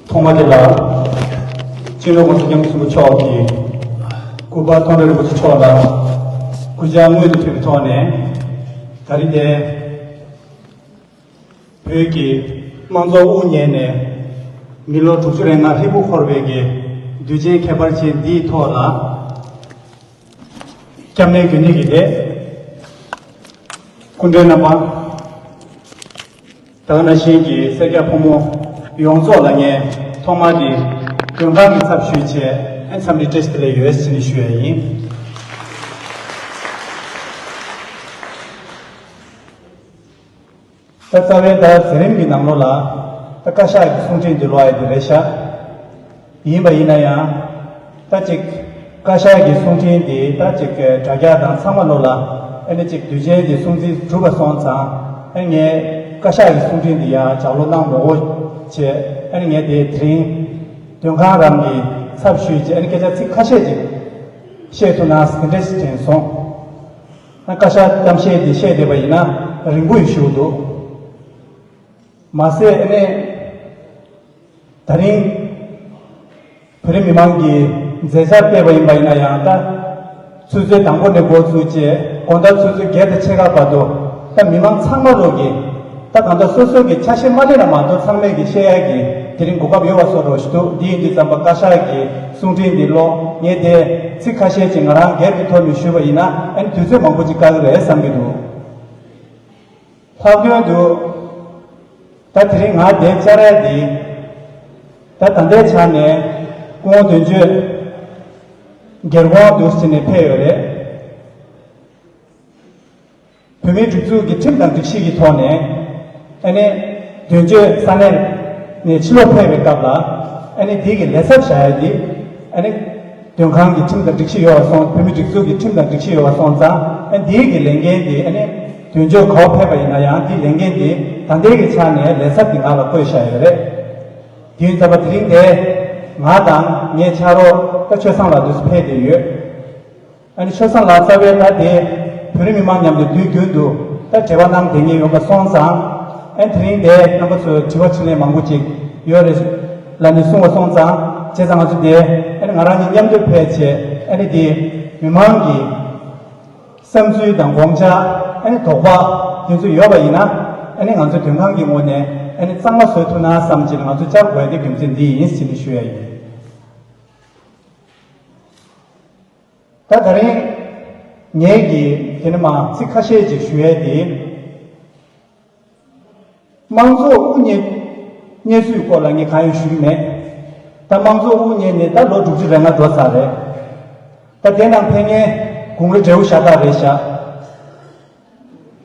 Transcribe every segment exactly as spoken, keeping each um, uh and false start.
ཐོག་མ་དེ་ལ་སྤྱི་ནོར་༸གོང་ས་༸སྐྱབས་མགོན་ཆེན་པོ་མཆོག་གི་སྐུ་པར་མཐོང་གྲོལ་རིན་པོ་ཆེ་མཆོག་ལ་གུས་ཕྱག་སྔོན་དུ་ཕུལ་བའི་ཐོག་ནས། ད་རིང་དེ་བོད་ཀྱི་དམངས་གཙོ་དབུ་བརྙེས་ནས་མི་ལོ་དྲུག་ཅུ་རེ་ལྔ་ཧྲིལ་པོ་འཁོར་བའི་གི་དུས་ཆེན་ཁྱད་པར་ཅན་འདིའི་ཐོག་ལ། སྐྱབས་གནས་དགེ་འདུན་གྱི་སྡེ། སྐུ་མགྲོན་རྣམ་པ། ད་ག་ནང་བཞིན་གྱི་སེར་སྐྱ་ཕོ་མོ་ཡོངས་རྫོགས་ལ་ངས་ཐོག་མར་གྱི་མགྲོན་ཁང་གི་ཚབ་ཞུས་བྱས། ཨ། འཚམས་འདྲི་བཀྲ་ཤིས་བདེ་ལེགས་ཡོད་ཟེར་ནས་ཞུ་ཡ་ཡིན། ད་རྩ་བའི་ད་མཛད་རིམ་གྱི་ནང་ལོགས་ལ་ད་བཀའ་ཤག་གི་གསུང་འཕྲིན་འདི་ཀློག་ཡ་དེ་རེད་ཤག་ཡིན་པ་ཡིན་ན་ཡང་། ད་ཅིག་བཀའ་ཤག་གི་གསུང་འཕྲིན་འདི་ད་ཅིག་དྲ་རྒྱ་དང་ཚང་མ་ལོགས་ལ། ཨ་ནི་ཅིག་དུས་ཆེན་འདི་སྲུང་བརྩི་གྲུབ་པ་སོང་ཙང་། ཨ། ངས་བཀའ་ཤག་གི་གསུང་འཕྲིན་འདི་ཡང་ལྗགས་ཀློག་གནང་མ་དགོས་བྱས། ཨ་ནི་ངས་དེ་དེ་རིང་མགྲོན་ཁང་རང་གི་ཚབ་ཞུས་བྱས། ཨ་ནི་སྐད་ཆ་ཚིག་ཁ་ཤས་ཅིག་བཤད་ཐུབ་ན་དེ་འདྲ་ཞིག་དྲན་སོང་། ཨ། བཀའ་ཤག་གཏམ་བཤད་འདི་བཤད་བསྡད་པ་ཡིན་ན་རིང་པོ་ཞིག་འདུག་མ་ཟད། ཨ་ནི་ད་རིང་བོད་རིགས་མི་མང་གིས་མཛད་འཆར་སྤེལ་བ་ཡིན་པ་ཡིན་ན་ཡང་། ད་ཆུ་ཚོད་དང་པོ་ནས་འགོ་བཙུགས་བྱས་དགོང་དག་ཆུ་ཚོད་བརྒྱད་དང་ཕྱེད་ཀ་བར་དུ། ད་མི་མང་ཚང་མ་ལོག་གིས་ད་གང་ལྟར་སོ་སོ་གི་ཆ་ཤས་མ་ལེན་ན་མ་གཏོགས་ཚང་མས་ཀྱིས་བཤད་ཡ་གི་དེ་རིང་གོ་སྐབས་ཡོད་པ་བཟོ་འདྲ་ཞིག་འདུག་འདི་ཡིན་དུས་ཙམ་པ་བཀའ་ཤག་གི་གསུང་འཕྲིན་འདི་ཀློག་ངས་དེ་ཚིག་ཁ་ཤས་ཅིག་ང་རང་སྒེར་གྱི་ཐོག་ནས་ཞུས་པ་ཡིན་ན། ཨ་ནི་དུས་ཚོད་མང་པོ་ཅིག་བཀག་གི་རེད་བསམ་གྱི་འདུག་ལྷག་དོན་དུ། ད་དེ་རིང་ང་འདིར་བཅར་ཡ་འདི། ད་ད་ལྟའི་ཆ་ནས་སྐུ་ངོ་དོན་གཅོད་སྒེར་དགོངས་འདུག་ཟེར་ནས་ཕེབས་ཡོད་རེད། བོད་མིའི་སྒྲིག་འཛུགས་ཀྱི་ཁྲིམས་དང་སྒྲིག་གཞི་གི་ཐོག་ནས། ཨ་ནི་དོན་གཅོད་ས་གནས་ནས་ཕྱི་ལོགས་ཕེབས་པའི་སྐབས་ལ། ཨ་ནི་འདི་གི་ལས་ཚབ་བཞག་ཡ་འདི། ཨ་ནི་མགྲོན་ཁང་གི་ཁྲིམས་དང་སྒྲིག་གཞི་ཡོད་པ་སོང་། བོད་མིའི་སྒྲིག་འཛུགས་ཀྱི་ཁྲིམས་དང་སྒྲིག་གཞི་ཡོད་པ་སོང་ཙང་། ཨ་ནི་འདི་གི་ལས་འགན་འདི། ཨ་ནི་དོན་གཅོད་ག་པར་ཕེབས་པ་ཡིན་ན་ཡང་འདི་ལས་འགན་འདི་ད་ལྟའི་གི་ཆ་ནས་ལས་ཚབ་འདི་ང་ལ་བསྐོས་བཞག་ཡོད་རེད། དེ་ཡིན་ཙམ་པ་དེ་རིང་དེ་ང་དང་ངའི་ཕྱག་རོགས་ད་ཆོས་བཟང་ལགས་འདུག་སེ་ཕེབས་བསྡད་ཡོད། ཨ་ནི་ཆོས་བཟང་ལགས་རྩ་བའི་ད་དེ་བོད་རིགས་མི་མང་མཉམ་དུ་དུས་རྒྱུན་དུ་ད་འབྲེལ་བ་གནང་བསྡད་མཁན་ཡོད་པ་སོང་ཙང་། ཨ་ནི་དེ་རིང་དེ་རྣམ་པ་ཚོས་དྲི་བ་དྲིས་ལན་མང་པོ་ཅིག་ཡོད་རེད་ལབ་ནས་གསུངས་པ་སོང་ཙང་། བྱས་ཙང་ང་ཚོ་དེ། ཨ་ནི་ང་རང་གཉིས་མཉམ་དུ་ཕེབས་བྱས། ཨ་ནི་དེ་མི་མང་གི་བསམ་ཚུལ་དང་དགོངས་འཆར། ཨ་ནི་དོགས་པ་དེ་ཚོ་ཡོད་པ་ཡིན་ན། ཨ་ནི་ང་ཚོ་མགྲོན་ཁང་གི་ངོས་ནས། ཨ་ནི་གཙང་མ་བཟོ་ཐུབ་ན་བསམ་བྱས་ནས་ང་ཚོ་བཅར་དགོས་ཡ་གི་རྒྱུ་མཚན་འདི་ཡིན་ཟེར་ནས་ཞུ་ཡ་ཡིན། ད་ད་རིང་ངས་ཀྱིས་དེ་ནི་མ་ཚིག་ཁ་ཤས་ཅིག་ཞུ་ཡས་དེ། དམངས་གཙོ་དབུ་བརྙེས་བརྙེས་ཚུལ་སྐོར་ལ་ངས་གང་ཡང་ཞུ་གི་མེད། ད་དམངས་གཙོ་དབུ་བརྙེས་ནས་ད་ལོ་དྲུག་ཅུ་རེ་ལྔ་འགྲོ་ཚར་རེད། ད་དེ་ནང་ཕན་ངན་དགུང་ལོ་བགྲེས་པོ་ཤ་སྟག་རེད་ཤག་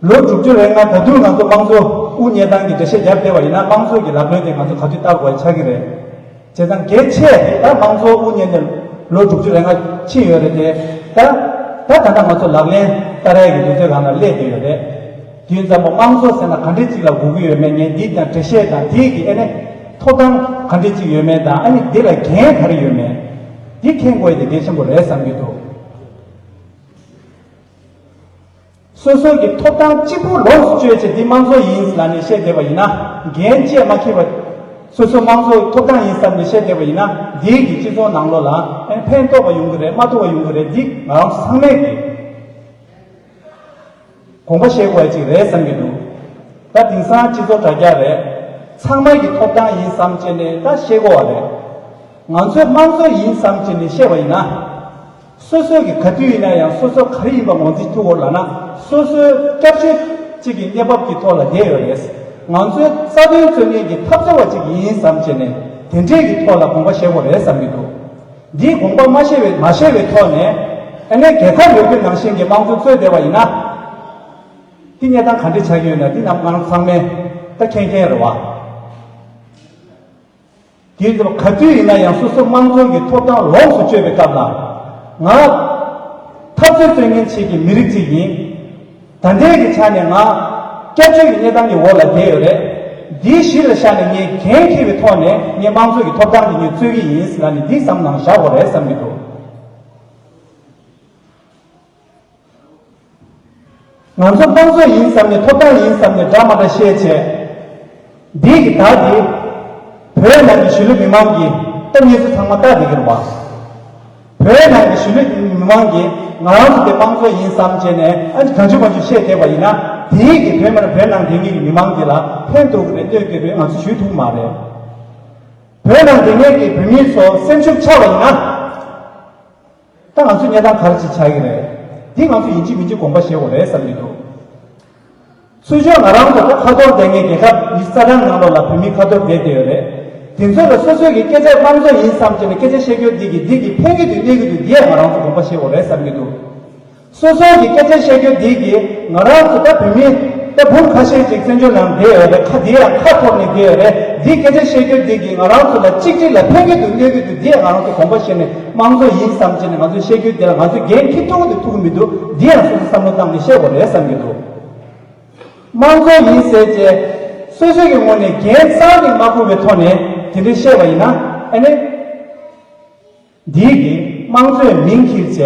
ལོ་དྲུག་ཅུ་རེ་ལྔ་ད་དུང་ང་ཚོ་དམངས་གཙོ་དབུ་བརྙེས་སྟངས་ཀྱི་འགྲེལ་བཤད་རྒྱབ་བསྡད་པ་ཡིན་ན། དམངས་གཙོ་གི་ལམ་རིམ་དེ་ང་ཚོ་ག་དུས་བལྟ་དགོས་ཆགས་ཀྱི་རེད། བྱས་ཙང་གལ་ཆེ་ད་དམངས་གཙོ་དབུ་བརྙེས་ནས་ལོ་དྲུག་ཅུ་རེ་ལྔ་ཕྱིན་ཡོད་རེད་དེ། ད་ད་ད་ལྟ་ང་ཚོ་ལག་ལེན་བསྟར་ཡས་ཀྱི་དུས་ཚོད་སྒང་ལ་སླེབས་བསྡད་ཡོད་རེད། དུས་ཙམ་པ་དམངས་གཙོ་ཟེར་ན་ག་འདྲ་ཅིག་ལ་གོ་གི་ཡོད་མེད། ངས་འདི་དང་འགྲེལ་བཤད་དང་དེ་གི་ཨ་ནི་ཐོབ་ཐང་ག་འདྲ་ཅིག་ཡོད་མེད་དང་། ཨ་ནི་འདི་ལ་འགན་ག་རེ་ཡོད་མེད། འདི་མཁྱེན་དགོས་ཡ་དེ་གལ་ཆེན་པོ་རེད་བསམ་གྱི་འདུག་སོ་སོ་གི་ཐོབ་ཐང་གཅིག་པུ་ལོངས་སུ་སྤྱོད་བྱེད་འདི་དམངས་གཙོ་ཡིན་ལབ་ནས་བཤད་བསྡད་པ་ཡིན་ན། འགན་བཅས་མ་འཁྱེར་བ། སོ་སོ་དམངས་གཙོ་ཐོབ་ཐང་ཡིན་བསམ་ནས་བཤད་བསྡད་པ་ཡིན་ན། འདིའི་གི་སྤྱི་ཚོགས་ནང་ལོགས་ལ་ཨ་ནི་ཕན་ཐོགས་པ་ཡོང་གི་རེད། མ་ཐོགས་པ་ཡོང་གི་རེད། འདི་ང་རང་ཚོ་ཚང་མས་གི་དགོངས་པ་བཞེས་དགོས་ཡ་ཅིག་རེད་བསམ་གྱི་འདུག་ད་དེང་སང་སྤྱི་ཚོགས་དྲ་རྒྱ་རེད། ཚང་མ་གི་ཐོབ་ཐང་ཡིན་བསམ་བྱས་ནས་ད་བཤད་དགོས་པ་རེད། ང་ཚོས་དམངས་གཙོ་ཡིན་བསམ་བྱས་ནས་བཤད་པ་ཡིན་ན། སོ་སོ་གི་ག་དུས་ཡིན་ན་ཡང་སོ་སོ་ག་རེ་ཡིན་པ་ངོས་འཛིན་ཐུབ་དགོས་ལབ་ན། སོ་སོའི་སྐྱབས་བཅོལ་གཅིག་གི་གནས་བབ་ཀྱི་ཐོག་ལ་བསྡད་ཡོད་རེད། ང་ཚོའི་རྩ་དོན་རྩོད་མཁན་གྱི་འཐབ་རྩོད་པ་གཅིག་ཡིན་བསམ་བྱས་ནས་དེ་འདྲས་ཀྱི་ཐོག་ལ་དགོངས་པ་བཞེས་དགོས་རེད་བསམ་གྱི་འདུག་འདིའི་དགོངས་པ་མ་བཞེས་པའི་མ་བཞེས་པའི་ཐོག་ནས་ཨ་ནི་རྒྱལ་ཁབ་ལས་འགུལ་ནང་བཞིན་གྱི་དམངས་གཙོ་རྩོད་བསྡད་པ་ཡིན་ན། འདི་གནས་སྟངས་ག་འདྲས་ཆགས་ཀྱི་ཡོད་ན་འདི་རྣམས་ང་རང་ཚང་མས་ད་མཁྱེན་མཁྱེན་རེད་བ། དེའི་ཐོག་ག་དུས་ཡིན་ན་ཡང་སོ་སོ་དམངས་གཙོ་གི་ཐོབ་ཐང་ལོངས་སུ་སྤྱོད་པའི་སྐབས་ལ། ང་འཐབ་རྩོད་རྩོད་མཁན་ཞིག་གི་མི་རིགས་ཅིག་ཡིན། ད་ལྟའི་གི་ཆ་ནས་ང་སྐྱབས་བཅོལ་གྱི་གནས་སྟངས་ཀྱི་འོག་ལ་བསྡད་ཡོད་རེད། འདིའི་གཞི་ལ་བཞག་ནས་ངས་འགན་འཁྱེར་བའི་ཐོག་ནས་ངས་དམངས་གཙོ་གི་ཐོབ་ཐང་དེ་ངས་རྩོད་ཀྱི་ཡིན་ཟེར་ལབ་ནས་འདི་བསམ་ནང་བཞག་དགོས་རེད་བསམ་གྱི་འདུག་ང་ཚོ་དམངས་གཙོ་ཡིན་བསམ་ནས་ཐོབ་ཐང་ཡིན་བསམ་ནས་འདྲ་མ་འདྲ་བཤད་བྱས། འདི་གི་བདག་འདི་བོད་ནང་གི་ གཞིས་ལུས་མི་མང་གིས་ད་གནས་ཚུལ་ཚང་མ་ལྟ་བསྡད་ཀྱི་རེད་བ། བོད་ནང་གི་གཞིས་ལུས་མི་མང་གིས་ང་རང་ཚོ་དེ་དམངས་གཙོ་ཡིན་བསམ་བྱས་ནས་ཨ་ནི་གང་བྱུང་མང་བྱུང་བཤད་བསྡད་པ་ཡིན་ན། དེའི་གི་བོད་མི་བོད་ནང་དེ་གཉིས་ཀྱི་མི་མང་དེ་ལ་ཕན་ཐོགས་ཀྱི་རེད་གནོད་ཀྱི་རེད་ང་ཚོ་ཞུ་ཐུབ་མ་རེད། བོད་ནང་དེ་གཉིས་ཀྱི་བོད་མི་ཚོ་སེམས་ཤུགས་ཆག་པ་ཡིན་ན། ད་ང་ཚོ་གནས་སྟངས་ག་རེ་ཅིག་ཆགས་ཀྱི་རེད། འདི་ང་ཚོ་ཡིན་གཅིག་མིན་གཅིག་དགོངས་པ་བཞེས་དགོས་རེད་བསམ་གྱི་འདུག་ཚུར་ཕྱོགས་ང་རང་ཚོ་ད་ཁ་ཐོར་བསྡད་མཁན་རྒྱལ་ཁབ་མི་རྩ་གྲངས་ནང་ལོགས་ལ་བོད་མི་ཁ་ཐོར་བསྡད་བསྡད་ཡོད་རེད། དེ་ཚོ་ལ་སོ་སོའི་གི་སྐད་ཆ་དམངས་གཙོ་ཡིན་བསམ་བྱས་ནས་སྐད་ཆ་བཤད་རྒྱུ་འདི་གི་འདི་གི་ཕན་གྱི་འདུག་གནོད་ཀྱི་འདུག་འདི་ཡང་ང་རང་ཚོ་དགོངས་པ་བཞེས་དགོས་རེད་བསམ་གྱི་འདུག་སོ་སོའི་གི་སྐད་ཆ་བཤད་རྒྱུ་འདི་གི་ང་རང་ཚོ་ད་བོད་མི་ད་འབུམ་ཁ་ཤས་ཅིག་བཙན་བྱོལ་ནང་བསྡད་ཡོད་རེད། ཁ་འདི་ཡང་ཁ་ཐོར་ནས་བསྡད་ཡོད་རེད། འདི་སྐད་ཆ་བཤད་རྒྱུ་འདི་གི་ང་རང་ཚོ་ལ་གཅིག་སྒྲིལ་ལ་ཕན་གྱི་འདུག་གནོད་ཀྱི་འདུག་འདི་ཡང་ང་རང་ཚོ་དགོངས་པ་བཞེས་ནས་དམངས་གཙོ་ཡིན་བསམ་བྱས་ནས་ང་ཚོས་བཤད་རྒྱུ་འདི་ལ་ང་ཚོས་འགན་འཁྱེར་ཐུབ་ཀྱི་འདུག་ཐུབ་ཀྱི་མི་འདུག་འདི་ཡང་སོ་སོ་བསམ་བློ་བཏང་ནས་བཤད་དགོས་རེད་བསམ་གྱི་འདུག་དམངས་གཙོ་ཡིན་ཟེར་བྱས་སོ་སོ་གི་ངོས་ནས་འགན་རྩ་ནས་མ་འཁུར་བའི་ཐོག་ནས་དེ་འདྲ་བཤད་པ་ཡིན་ན་ཨ་ནི། འདིའི་གི་དམངས་གཙོའི་མིང་འཁྱེར་བྱས་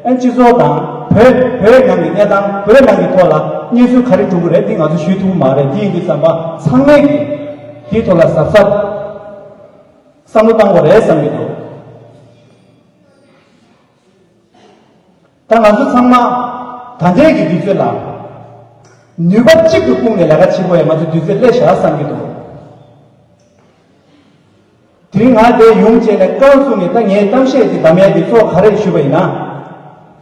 ཨ་སྤྱི་ཚོགས་དང་བོད་བོད་ནང་གི་གནས་སྟངས་བོད་ནང་གི་ཐོག་ལ་གནས་ཚུལ་ག་རེ་འགྲོ་གི་རེད་འདི་ང་ཚོ་ཞུ་ཐུབ་མ་རེད། འདི་ཡིན་དུས་ཙམ་པ་ཚང་མས་གི་འདིའི་ཐོག་ལ་གཟབ་གཟབ་བསམ་བློ་བཏང་དགོས་རེད་བསམ་གྱི་འདུག་ད་ང་ཚོ་ཚང་མ་ད་ལྟའི་གི་དུས་ཚོད་ལ་ནུས་པ་གཅིག་ཏུ་སྤུངས་ནས་ལས་ཀ་བྱེད་དགོས་ཡ་ང་ཚོ་དུས་ཚོད་སླེབས་བཞག་བསམ་གྱི་འདུག་དེ་རིང་ང་དེ་ཡོང་བྱས་ནས་རྐང་བཙུགས་ནས་ད་ངའི་གཏམ་བཤད་ཀྱི་བདམས་ཡས་དེ་གཙོ་བོ་ག་རེ་ཞུས་པ་ཡིན་ན།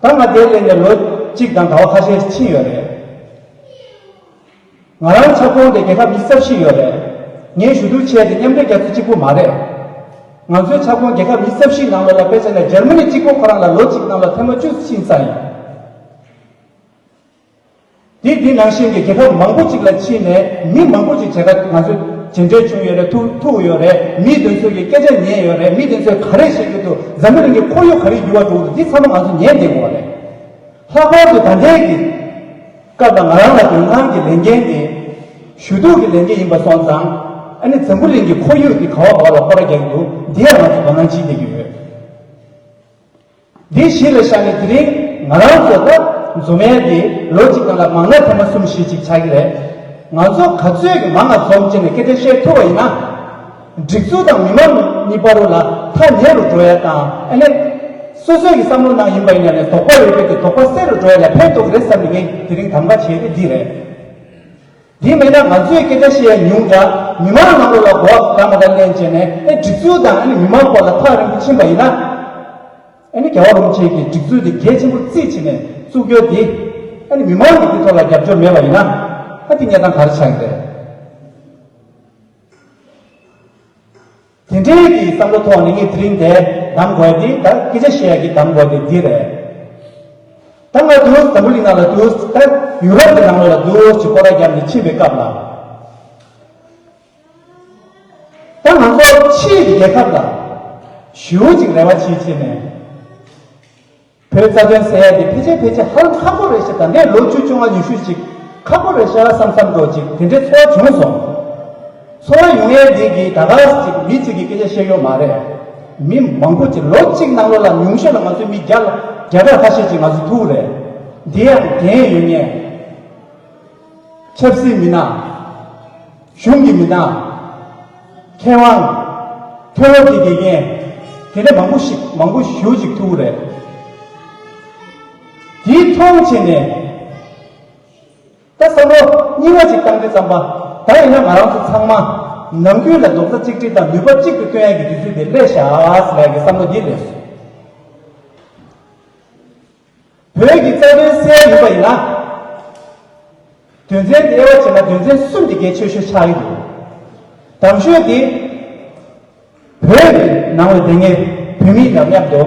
ད་ང་དེ་སླེབས་ནས་ལོ་གཅིག་དང་ཟླ་བ་ཁ་ཤས་ཕྱིན་ཡོད་རེད། ང་རང་ཁྱབ་ཁོངས་དེ་རྒྱལ་ཁབ་ཉི་ཤུ་རྩ་བཞི་ཡོད་རེད། ངས་ཞུ་གཏུག་བྱས་ཏེ་མཉམ་འབྲེལ་རྒྱལ་ཚོགས་གཅིག་པུ་མ་རེད། ང་ཚོའི་ཁྱབ་ཁོངས་རྒྱལ་ཁབ་ཉི་ཤུ་རྩ་བཞི་ནང་ལོགས་ལ་དཔེ་བྱས་ན་འཇར་མ་ནི་གཅིག་པོ་ཁོ་རང་ལ་ལོ་གཅིག་ནང་ལ་ཐེངས་མ་བཅུ་ཕྱིན་ཚར་ཡིན། དེ་དེ་ནང་བཞིན་གྱི་རྒྱལ་ཁབ་མང་པོ་ཅིག་ལ་ཕྱིན་ནས་མི་མང་པོ་ཅིག་བྱེད་ཀ་ང་ཚོ་མཇལ་འཕྲད་བྱུང་ཡོད་རེད། ཐུག་ཐུག་ཡོད་རེད། མི་དེ་ཚོ་གི་སྐད་ཆ་ཉན་ཡོད་རེད། མི་དེ་ཚོས་ག་རེ་བཤད་ཀྱི་འདུག་འཛམ་བུ་གླིང་གི་ཁོར་ཡུག་ག་རེ་འགྱུར་བ་འགྲོ་གི་འདུག་འདི་ཚང་མ་ང་ཚོ་ཉན་བསྡད་དགོས་པ་རེད། ལྷག་པར་དུ་ད་ལྟའི་གི་སྐབས་ལ་ང་རང་ལ་དོན་ཁང་གི་ལས་འགན་དེ་ཞུ་གཏུག་གི་ལས་འགན་ཡིན་པ་སོང་ཙང་ཨ་ནི་འཛམ་བུ་གླིང་གི་ཁོར་ཡུག་དེ་ག་བ་ག་བ་ལ་སྐོར་ར་རྒྱག་གི་འདུག་འདི་ཡང་ང་ཚོ་དོ་སྣང་བྱེད་བསྡད་ཀྱི་ཡོད། འདི་གཞི་ལ་བཞག་ནས་དེ་རིང་ང་རང་ཚོ་ད་འཛོམས་ཡས་དེ་ལོ་གཅིག་ནང་ལ་མང་ན་ཐེངས་མ་གསུམ་བཞི་ཅིག་ཆགས་ཀྱི་རེད། ང་ཚོ་ག་ཚོད་ཀྱི་མང་ང་འཛོམས་བྱས་ནས་སྐད་ཆ་བཤད་ཐུབ་པ་ཡིན་ན། སྒྲིག་འཛུགས་དང་མི་མང་གཉིས་བར་ལ་ཐག་ཉེ་རུ་འགྲོ་ཡ་དང་ཨ་ནི། སོ་སོའི་གི་བསམ་བློ་ནང་ཡིན་པ་ཡིན་ན་ནས་དོགས་པ་ཡོད་པའི་གི་དོགས་པ་སེལ་རུ་འགྲོ་ཡ་ལ་ཕན་ཐོགས་རེད་བསམ་ནས་ངས་དེ་རིང་གདམ་ག་བྱས་ཏེ་འདི་རེད། དེ་མེད་ན་ང་ཚོས་སྐད་ཆ་བཤད་ཡ་ཉུང་དྲགས། མི་མང་ནང་ལོགས་ལ་གོ་བ་འདྲ་མ་འདྲ་ལེན་བྱས་ནས་ཨེ་སྒྲིག་འཛུགས་དང་ཨ་ནི་མི་མང་བར་ལ་ཐག་རིང་པོ་ཕྱིན་པ་ཡིན་ན། ཨ་ནི་རྒྱལ་བ་རིན་པོ་ཆེ་གིས་སྒྲིག་འཛུགས་དེ་གལ་ཆེན་པོ་རྩིས་བྱས་ནས་བཙུགས་རྒྱུ་དེ་ཨ་ནི་མི་མང་གི་དེ་ཐོག་ལ་རྒྱབ་སྐྱོར་མེད་པ་ཡིན་ན་ཨ་དེ་གནས་སྟངས་ག་རེ་ཆགས་ཀྱི་རེད། དེ་འདྲའི་གི་བསམ་བློ་ཐོག་ནས་ངས་དེ་རིང་འདིར་གདམ་དགོས་དེ་ད་སྐད་ཆ་བཤད་ཡ་གི་གདམ་དགོས་དེ་འདི་རེད། ད་ང་དུ་འཛམ་བུ་གླིང་ནང་ལ་འདུག་ད་ཡུ་རོབ་ཀྱི་ནང་ལོགས་ལ་འདུག་ཅིག་སྐོར་ར་བརྒྱབ་ནས་ཕྱིན་པའི་སྐབས་ལ། ད་ང་ཚོ་ཕྱིའི་རྒྱལ་ཁབ་ལ་ཞེ་པོ་ཅིག་རེ་བ་བྱེད་བྱས་ནས། བོད་རྩ་དོན་ཟེར་ཡ་དེ་ཕལ་ཆེར་ཕལ་ཆེར་ཧ་ལམ་ཁག་པོ་རེད་ཤག་ད་ལྟའི་ལོ་བཅུ་བཅོ་ལྔ་ཉི་ཤུ་ཅིག་ཁག་པོ་རེད་ཤག་བསམ་བསམ་འགྲོ་ཅིག་དེ་འདྲའི་ཚོར་བ་བྱུང་སོང་། ཚོར་བ་ཡོང་ཡས་དེ་གི་ད་ག་ཅིག་མི་གཅིག་གིས་སྐད་ཆ་བཤད་ཡོད་མ་རེད། མི་མང་པོ་ཅིག་ལོ་གཅིག་ནང་ལོགས་ལ་ཉུང་ཤོས་ལ་ང་ཚོའི་མི་བརྒྱ་ལ་བརྒྱ་ཕྲག་ཁ་ཤས་ཅིག་ང་ཚོ་ཐུག་རེད། འདི་ཡང་འགན་ཡོད་མཁན། ཆབ་སྲིད་མི་སྣ། གཞུང་གི་མི་སྣ། མཁས་དབང་། མཐོ་སློབ་ཀྱི་དགེ་རྒན། དེ་འདྲ་མང་པོ་ཞིག་མང་པོ་ཞེ་པོ་ཅིག་ཐུག་རེད། དེའི་མཐོང་བྱས་ནས། ད་བསམ་བློ་རྙིང་བ་ཅིག་བཏང་དུས་ཙམ་པ། ད་ཡིན་ན་ང་རང་ཚོ་ཚང་མ་ནམ་རྒྱུན་ལ་རྡོག་རྩ་གཅིག་སྒྲིལ་དང་ནུས་པ་གཅིག་ཏུ་བཏོན་ཡག་གི་དུས་ཚོད་དེ་སླེབས་ཤག་ཟེར་ཡག་གི་བསམ་བློ་འདི་སླེབས་སོང་། བོད་ཀྱི་རྩ་དོན་གསལ་ཡོད་པ་ཡིན་ན། དོན་ཚན་དེ་དབྱེ་བ་བྱས་ན་དོན་ཚན་གསུམ་དེ་གལ་ཆེ་ཤོས་ཆགས་ཀྱི་འདུག་དང་ཤོས་དེ། བོད་ཀྱི་ནང་ལ་བསྡད་མཁན་བོད་མི་དང་མཉམ་དུ་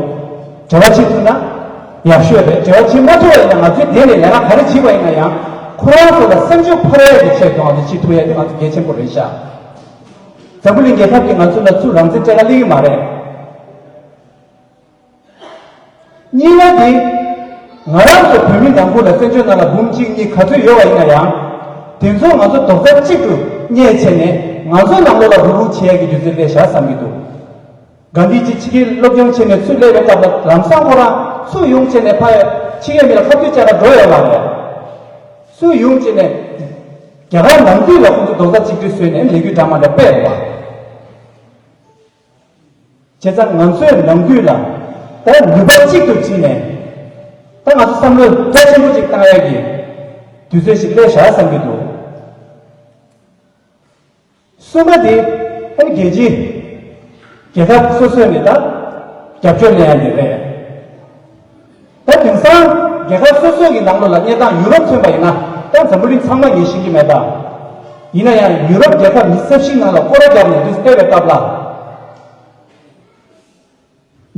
འབྲེལ་བ་བྱེད་ཐུབ་ན་ཡག་ཤོས་རེད། འབྲེལ་བ་བྱེད་མ་ཐུབ་པ་ཡིན་ན་ང་ཚོས་དེ་ནས་ལས་ཀ་ག་རེ་བྱེད་པ་ཡིན་ན་ཡང་ཁོ་རང་ཚོ་ལ་སེམས་ཤུགས་འཕར་ཡག་གི་ཆེད་དུ་ང་ཚོ་བྱེད་ཐུབ་ཡག་དེ་ང་ཚོ་གལ་ཆེན་པོ་རེད་ཤག་འཛམ་བུ་གླིང་རྒྱལ་ཁབ་ཀྱིས་ང་ཚོ་ལ་ཚུར་རང་བཙན་སྤྲད་ག་སླེབས་ཀྱི་མ་རེད། གཉིས་པ་དེ། ང་རང་ཚོ་བོད་མི་ནང་ཁུལ་ལ་བཙན་བྱོལ་ནང་ལ་འབུམ་གཅིག་གཉིས་ག་ཚོད་ཡོད་པ་ཡིན་ན་ཡང་། དེ་ཚོ་ང་ཚོ་རྡོག་རྩ་གཅིག་ཏུ་གཉེར་བྱས་ནས་ང་ཚོ་ནང་ལོགས་ལ་རུག་རུག་བྱེད་ཡག་གི་དུས་ཚོད་སླེབས་ཤག་བསམ་གྱི་འདུག་གྷན་དྷི་ཇི་ཕྱི་རྒྱལ་སློབ་སྦྱོང་བྱས་ནས་ཚུར་སླེབས་པའི་སྐབས་ལ་ལམ་སང་ཁོ་རང་ཚུར་ཡོང་བྱས་ནས་ཕ་ཕྱི་རྒྱལ་མི་ལ་ཁ་གཏད་བཅག་ག་འགྲོ་ཡོད་མ་རེད། ཚུར་ཡོང་བྱས་ནས་རྒྱ་གར་ནང་ཁུལ་ལ་ཁོ་ཚོ་རྡོག་རྩ་གཅིག་སྒྲིལ་བཟོས་ནས་ལས་འགུལ་འདྲ་མ་འདྲ་སྤེལ་བ། བྱས་ཙང་ང་ཚོའི་ནམ་རྒྱུན་ལ་ད་ནུས་པ་གཅིག་ཏུ་བྱས་ནས་ད་ང་ཚོ་བསམ་བློ་རྒྱ་ཆེན་པོ་ཅིག་བཏང་ཡག་གི་དུས་ཚོད་ཞིག་སླེབས་བཞག་བསམ་གྱི་འདུག་གསུམ་པ་དེ་ཨ་ནི་རྒྱལ་སྤྱི་རྒྱལ་ཁབ་སོ་སོས་ནས་ད་རྒྱབ་སྐྱོར་ལེན་ཡ་དེ་རེད། ད་དེང་སང་རྒྱལ་ཁབ་སོ་སོའི་གི་ནང་ལོགས་ལ་གནས་སྟངས་ཡུ་རོབ་མཚོན་པ་ཡིན་ན་ད་འཛམ་བུ་གླིང་ཚང་མ་ངས་ཤེས་ཀྱི་མེད་པ། ཡིན་ན་ཡང་ཡུ་རོབ་རྒྱལ་ཁབ་ཉི་ཤུ་རྩ་བཞི་ནང་ལ་སྐོར་ར་བརྒྱབ་ནས་འདུག་བལྟས་པའི་སྐབས་ལ།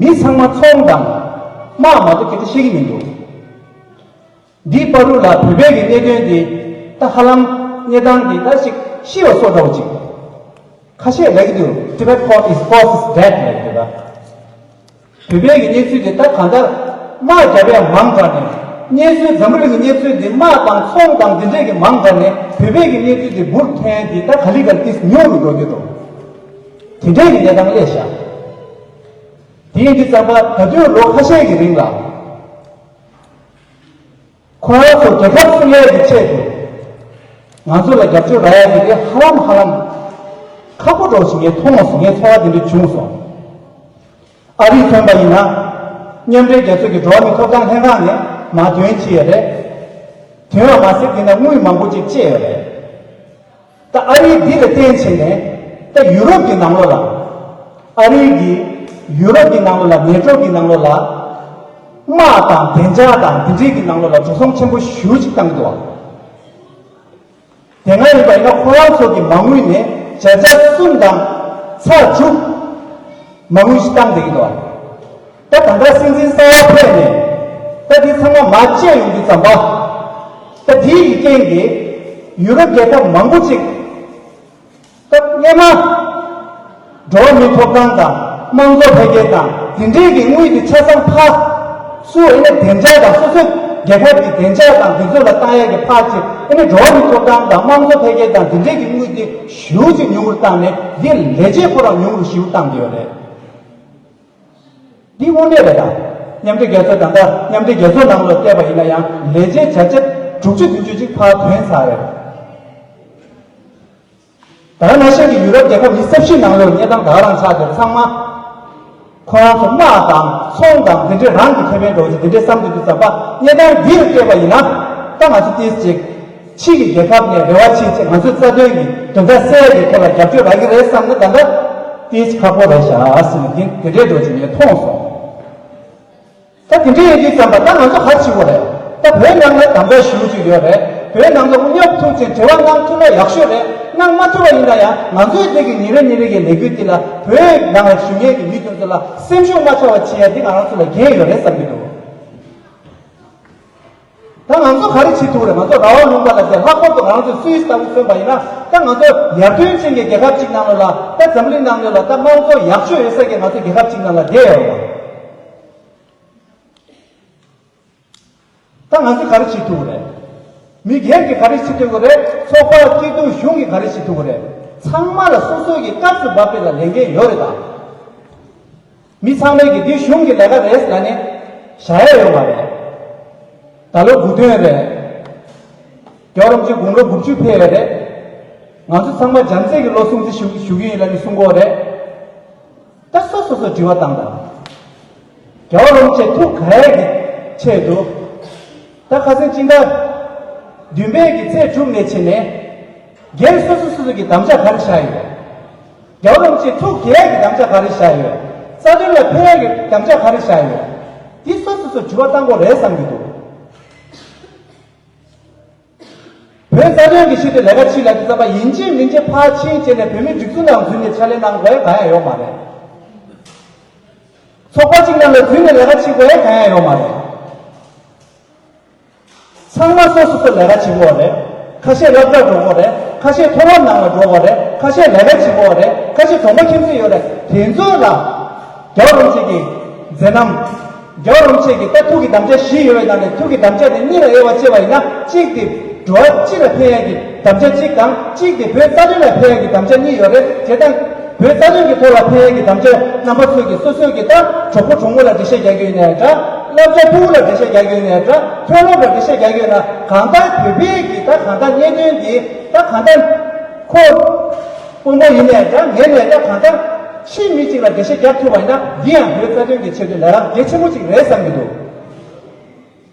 མི་ཚང་མ་ཚོང་དང་དམག་མ་གཏོགས་སྐད་ཆ་བཤད་ཀྱི་མི་འདུག་འདིའི་བར་དུ་ལ་བོད་པའི་གི་གནད་དོན་འདི་ད་ཧ་ལམ་གནས་སྟངས་འདི་ད་ཅིག་ཤི་བ་སོགས་འདྲ་བོ་ཅིག་ཁ་ཤས་ལབ་ཀྱི་འདུག Tibet Post is, Post is dead ལབ་ཀྱི་འདུག་བོད་པའི་གི་གནས་ཚུལ་འདི་ད་གང་ལྟར་དམག་རྒྱབ་ཡ་མང་དྲགས་ནས་གནས་ཚུལ་འཛམ་བུ་གླིང་གི་གནས་ཚུལ་འདི་དམག་དང་ཚོང་དང་འདི་འདྲས་ཀྱི་མང་དྲགས་ནས་བོད་པའི་གི་གནས་ཚུལ་འདི་འབུར་འཐེན་འདི་ད་ག་ལེ་ག་ལེ་ཏིས་ཉུང་རུ་འགྲོ་གི་འདུག་དེ་འདྲའི་གི་གནས་སྟངས་སླེབས་ཤག་དེ་ཡིན་དུས་ཙམ་པ་ད་དུང་ལོ་ཁ་ཤས་ཀྱི་རིང་ལ་ཁོ་རང་ཚོ་རྒྱལ་ཁབ་སྲུང་ཡས་ཀྱི་ཆེད་དུ་ང་ཚོ་ལ་རྒྱབ་སྐྱོར་རག་ཡས་ཀྱི་དེ་ཧ་ལམ་ཧ་ལམ་ཁག་པོ་འགྲོ་ཞིག་ངས་མཐོང་སོང་། ངའི་ཚོར་བ་དེ་འདྲ་བྱུང་སོང་། ཨ་རིས་མཚོན་པ་ཡིན་ན་མཉམ་འབྲེལ་རྒྱལ་ཚོགས་ཀྱི་འགྲོ་བ་མིའི་ཐོབ་ཐང་ལྷན་ཁང་ནས་མར་འདོན་བྱས་ཡོད་རེད། འདོན་པ་མ་ཟད་དེ་ན་དངུལ་མང་པོ་ཅིག་སྤྲད་ཡོད་རེད། ད་ཨ་རིའི་འདི་ལ་བརྟེན་བྱས་ནས་ད་ཡུ་རོབ་ཀྱི་ནང་ལོགས་ལ་ཨ་རིའི་གི་ཡུ་རོབ་ཀྱི་ནང་ལོགས་ལ་ནེ་ཊོ་གི་ནང་ལོགས་ལ་དམག་དང་བདེ་འཇགས་དང་འདི་འདྲའི་གི་ནང་ལོགས་ལ་འགྲོ་སོང་ཆེན་པོ་ཞེ་པོ་ཅིག་བཏང་གི་འདུག་བ། དེ་སྔ་ཡིན་པ་ཡིན་ན་ཁོ་རང་ཚོ་གི་མ་དངུལ་ནས་བརྒྱ་ཆ་གསུམ་དང་ཚེག་དྲུག་མ་དངུལ་ཞིག་བཏང་བསྡད་ཀྱི་འདུག་བ། ད་ད་ལྟ་སྲིད་འཛིན་གསར་པ་ཕེབས་ནས་ད་འདི་ཚང་མ་མར་བཅད་ཡོང་དུས་ཙམ་པ། ད་འདིའི་གི་རྐྱེན་གྱིས་ཡུ་རོབ་རྒྱལ་ཁབ་མང་པོ་ཅིག་ད་སྔོན་མ་འགྲོ་བ་མིའི་ཐོབ་ཐང་དང་དམངས་གཙོ་འཕེལ་རྒྱས་དང་དེ་འབྲེལ་གྱི་དངུལ་དེ་ཆ་ཚང་ཕར་ཚུར་ཨེ་ནས་བདེ་འཇགས་དང་སོ་སོའི་རྒྱལ་ཁབ་ཀྱི་བདེ་འཇགས་དང་དེ་ཚོ་ལ་བཏང་ཡས་ཀྱི་ཕར་ཅིག་ཨེ་ནས་འགྲོ་བ་མིའི་ཐོབ་ཐང་དང་དམངས་གཙོ་འཕེལ་རྒྱས་དང་དེ་འབྲེལ་གྱི་དངུལ་དེ་ཞེ་པོ་ཅིག་ཉུང་རུ་བཏང་ནས་འདི་ལས་བྱེད་ཁོ་རང་ཉུང་རུ་ཞེ་པོ་བཏང་གི་ཡོད་རེད། འདི་དངོས་གནས་རེད་ད། མཉམ་འབྲེལ་རྒྱལ་ཚོགས་ད་ལྟ་མཉམ་འབྲེལ་རྒྱལ་ཚོགས་ནང་ལ་བལྟས་པ་ཡིན་ན་ཡང་ལས་བྱེད་བརྒྱ་ཆ་དྲུག་ཅུ་བདུན་ཅུ་ཅིག་ཕར་ཐོན་ཚར་རེད། ད་ག་ནང་བཞིན་གྱི་ཡུ་རོབ་རྒྱལ་ཁབ་ཉི་ཤུ་རྩ་བཞི་ནང་ལོགས་གནས་སྟངས་ད་ག་རང་ཆགས་ཏེ་ཚང་མ་ཁོ་རང་ཚོ་དམག་དང་ཚོང་དང་འདི་འདྲའི་རང་གི་ཁེ་ཕན་འགྲོ་ཅིག་འདི་འདྲའི་བསམ་དུས་དུས་ཙམ་པ་གནས་སྟངས་འདི་རུ་བལྟས་པ་ཡིན་ན་ད་ང་ཚོ་ཏིས་ཅིག་ཕྱི་གི་རྒྱལ་ཁབ་ནས་རེ་བ་བྱེད་ཅིག་ང་ཚོའི་རྩ་དོན་གྱི་དོན་དག་སེལ་ཡས་ཀྱི་ཐོག་ལ་རྒྱབ་སྐྱོར་རག་གི་རེད་བསམ་ན་ད་ལྟ་ཏིས་ཁག་པོ་རེད་ཤག་ཟེར་ནས་འདི་འདི་འདྲའི་འགྲོ་ཅིག་ངས་མཐོང་སོང་། ད་དེ་འདྲ་ཡིན་དུས་ཙམ་པ་ད་ང་ཚོ་ག་རེ་བྱེད་དགོས་རེད། ད་བོད་ནང་ལ་དམ་དྲག་ཞུ་རྒྱུ་ཡོད་རེད། བོད་ནང་ལ་དབུ་ཉོབ་ཐུག་ཅིང་འབྲེལ་བ་གནང་ཐུབ་ན་ཡག་ཤོས་རེད། གནང་མ་ཐུབ་པ་ཡིན་ན་ཡང་ང་ཚོའི་འདི་གི་ཉིན་རེ་ཉིན་རེ་གི་ལས་འགུལ་འདི་ལ་བོད་ནང་ལ་བཞུགས་མཁན་གྱི་མི་དེ་ཚོ་ལ་སེམས་ཤུགས་མ་ཆག་པ་བྱེད་ཡ་འདི་ང་རང་ཚོ་ལ་འགན་ཡོད་རེད་བསམ་གྱི་འདུག་ད་ང་ཚོ་ག་རེ་བྱེད་ཐུབ་རེད། ང་ཚོ་ར་བ་ལུང་པ་ལ་བསྡད་ལྷག་པར་དུ་ང་རང་ཚོ་སུད་སི་ལྟ་བུ་མཚོན་པ་ཡིན་ན་ད་ང་ཚོ་ཡར་ཐོན་ཅན་གྱི་རྒྱལ་ཁབ་ཅིག་ནང་ལོགས་ལ་ད་འཛམ་གླིང་ནང་ལོགས་ལ་ད་དམངས་གཙོ་ཡག་ཤོས་ཡོད་ས་གི་ང་ཚོ་རྒྱལ་ཁབ་ཅིག་ནང་ལ་བསྡད་ཡོད་རེད། ད་ང་ཚོས་ག་རེ་བྱེད་ཐུབ་ཀྱི་རེད། མི་སྒེར་གྱིས་ག་རེ་བྱེད་ཐུབ་ཀྱི་རེད། ཚོགས་པ་སྐྱིད་སྡུག་གཞུང་གིས་ག་རེ་བྱེད་ཐུབ་ཀྱི་རེད། ཚང་མ་ལ་སོ་སོ་གི་སྐབས་སུ་བབས་པའི་ལ་ལས་འགན་ཡོད་རེད་ད། མི་ཚང་མས་ཀྱི་འདི་གཞུང་གི་ལས་ཀ་རེད་ཟེར་ནས་བཞག་ཡ་ཡོད་མ་རེད། ད་ལོ་དགུ་སྟོན་རེད། རྒྱལ་བ་རིན་པོ་ཆེ་དགུང་ལོ་དགུ་བཅུ་ཕེབས་ཡ་རེད། ང་ཚོ་ཚང་མ་བྱམས་བརྩེ་གི་ལོ་སྲུང་བརྩི་ཞུ་ཞུ་གི་ཡིན་ལབ་ནས་གསུང་གི་ཡོད་རེད། ད་སོ་སོ་སོ་དྲི་བ་བཏང་དང་། རྒྱལ་བ་རིན་པོ་ཆེ་ཐུགས་དགའ་ཡས་ཀྱི་ཆེད་དུ། ད་ཁ་སང་སྤྱི་ཟླ་བདུན་པའི་གི་ཚེས་དྲུག་ནས་བྱས་ནས། སྒེར་སོ་སོ་སོ་སོ་གི་དམ་བཅའ་ག་རེ་བཞག་ཡོད། རྒྱལ་བ་རིན་པོ་ཆེ་ཐུགས་དགའ་ཡས་ཀྱི་དམ་བཅའ་ག་རེ་བཞག་ཡོད། རྩ་དོན་ལ་ཕན་ཡས་ཀྱི་དམ་བཅའ་ག་རེ་བཞག་ཡོད། འདི་སོ་སོ་སོ་དྲི་བ་བཏང་དགོས་རེད་བསམ་གྱི་འདུག་བོད་རྩ་དོན་གྱི་ཆེད་དུ་ལས་ཀ་བྱེད་ལབ་དུས་ཙམ་པ་ཡིན་གཅིག་མིན་གཅིག་ཕར་ཕྱིན་བྱས་ནས་བོད་མིའི་སྒྲིག་འཛུགས་ནང་འཛུལ་ནས་ཕྱག་ལས་གནང་དགོས་ཡ་གང་ཡང་ཡོད་མ་རེད། ཚོགས་པ་གཅིག་ནང་ལ་འཛུལ་ནས་ལས་ཀ་བྱེད་དགོས་ཡ་གང་ཡང་ཡོད་མ་རེད། ཚང་མ་སོ་སོ་སོ་ལས་ཀ་བྱེད་དགོས་རེད། ཁ་ཤས་སློབ་གྲྭར་འགྲོ་དགོས་རེད། ཁ་ཤས་མཐོ་སློབ་ནང་ལ་འགྲོ་དགོས་རེད། ཁ་ཤས་ལས་ཀ་བྱེད་དགོས་རེད། ཁ་ཤས་གྲོང་པ་ཁྱིམ་མཚེས་ཡོད་རེད། དེ་ཚོ་ལ་རྒྱལ་བ་རིན་པོ་ཆེ་གི་མཛད་རྣམ། རྒྱལ་བ་རིན་པོ་ཆེ་གི་ད་ཐུགས་ཀྱི་དམ་བཅའ་བཞི་ཡོད་པའི་ནང་ནས་ཐུགས་ཀྱི་དམ་བཅའ་དེ་གཉིས་ལ་དབྱེ་བ་ཕྱེ་བ་ཡིན་ན། གཅིག་དེ་འགྲོ་བ་སྤྱི་ལ་ཕན་ཡག་གི་དམ་བཅའ་གཅིག་དང་། གཅིག་དེ་བོད་རྩ་དོན་ལ་ཕན་ཡག་གི་དམ་བཅའ་གཉིས་ཡོད་རེད། བྱས་ཙང་བོད་རྩ་དོན་གྱི་ཐོག་ལ་ཕན་ཡག་གི་དམ་བཅའ་རྣམ་པ་ཚོས་ཀྱི་སོ་སོའི་གི་ད་གྲོགས་པོ་གྲོགས་མོ་ལ་འགྲེལ་བཤད་རྒྱག་རྒྱུ་ཡིན་ནའི་འདྲ། བསླབ་བྱ་ཕྲུ་གུ་ལ་འགྲེལ་བཤད་རྒྱག་རྒྱུ་ཡིན་ནའི་འདྲ། མཐོ་སློབ་ལ་འགྲེལ་བཤད་རྒྱག་རྒྱུ་ཡིན་ན། གང་ལྟར་བོད་པའི་གི་ད་གང་ལྟར་གནད་དོན་འདི་ད་གང་ལྟར་ཁོ་དཔོན་པོ་ཡིན་ནའི་འདྲ། མེད་ནའི་འདྲ། གང་ལྟར་ ཕྱིའི་མི་གཅིག་ལ་འགྲེལ་བཤད་རྒྱག་ཐུབ་པ་ཡིན་ན། འདི་ཡང་བོད་རྩ་དོན་གྱི་ཆེད་དུ་ལས་ཀ་གལ་ཆེན་པོ་གཅིག་རེད་བསམ་གྱི་འདུག།